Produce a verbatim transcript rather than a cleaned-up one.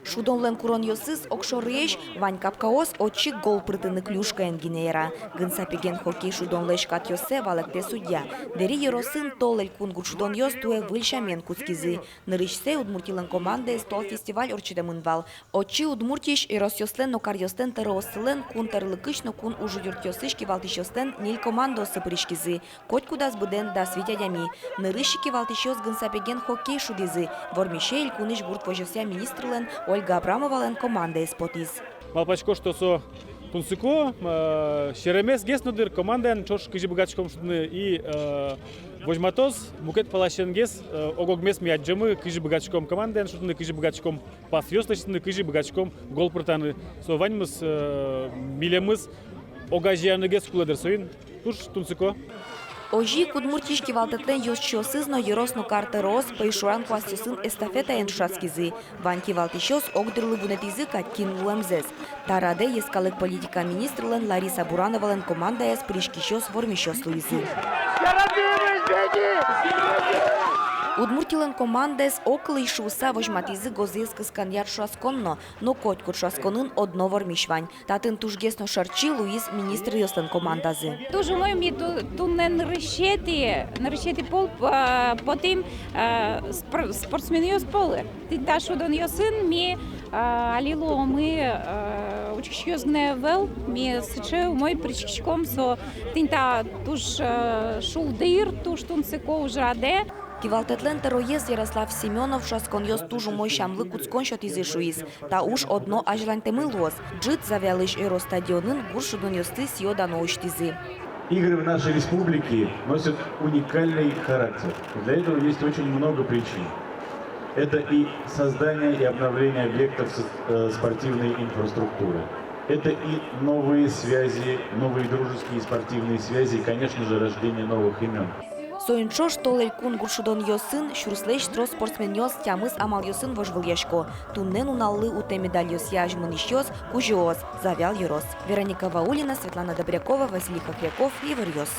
Шудонлэн куронъёсыз огшорыесь. Вань капкаос отчы гол пыртыны клюшкаен гинэ яра. Гын сапеген хоккей шудонлэсь катъёссэ валэктэ судья. Дэри ёросын «Тол» элькун гуртшудонъёс туэ выль сямен кутскизы. Нырысьсэ Удмуртилэн командаез «Тол» фестиваль ортчытэмын вал. Отчы Удмуртиысь ёросъёслэн но каръёслэн тӧрооссылэн, кун тӧрлыкысь но кун ужъюртъёсысь кивалтӥсьёслэн ньыль командаоссы пыриськизы. Котькудаз быдэн дас вить адями. Нырысь ик кивалтӥсьёс гын сапеген хоккей шудӥзы. Вормисе элькунысь гурт возёсъя министрлэн Ольга Абрамовалэн командаез потӥз. Малпасько, что со тунсыко, э, серемес гес но дыр, командаен ӵош кызьы быгатӥськом шудыны и, э, возьматоз мукет паласен гес, э, ог-огмес ми адӟомы, кызьы быгатӥськом командаен шудыны, кызьы быгатӥськом пасъёс лэсьтыны, кызьы быгатӥськом гол пыртаны. Со ваньмыз, э, милемыз огазеяны гес кулэ дыр, соин туж тунсыко. Озьы ик Удмуртиысь кивалтэтлэн ёзчиосыз но ёрос но кар тӧроос пӧйшуран куасъёсын эстафетаен ӵошатскизы. Вань кивалтӥсьёс огдырлы вунэтӥзы кадь, кин луэмзэс. Та радэ йӧскалык политика министрлэн Лариса Бурановалэн командаез пыриськисьёс вормисьёс луизы. Удмуртилэн командаез ог кылысь шуыса возьматӥзы гозыез кысканъя ӵошатскон но. Но котькуд ӵошатсконын одно вормись вань. Татын тужгес но шарчи луиз министръёслэн командазы. Туж умой, ми ту-, туннэ нырысетӥ, нырысетӥ пол, а, потӥм, а, спор-, спортсменъёс полы. Тӥни та шудонъёсын ми, а, али луомы, а, учкисьёс гинэ ӧвӧл, ми сыӵе умой пыриськиськом, со тӥни та туж, а, шулдыр, туж тунсыко ужрадэ. Кивалтэтлэн тӧроез Ярослав Семёнов ӵошатсконъёс туж умой сямлык кутскон сётӥзы шуиз. Та уж одно азьланьтэмын луоз. Ӝыт Завьялысь ёрос стадионын гурт шудонъёсты сӥё-дано усьтӥзы. Игры в нашей республике носят уникальный характер. Для этого есть очень много причин. Это и создание и обновление объектов со-, э, спортивной инфраструктуры. Это и новые связи, новые дружеские и спортивные связи, и, конечно же, рождение новых имен. Соин ӵош «Тол» элькун гурт шудонъёсын сюрслэсь трос спортсменъёс тямыс амалъёсын вожвылъясько. Туннэ нуналлы утэ медальёсъя азьмынӥсьёс — Кузёос, Завьял ёрос. Вероника Ваулина, Светлана Добрякова, Василий Хохряков, «Иворъёс».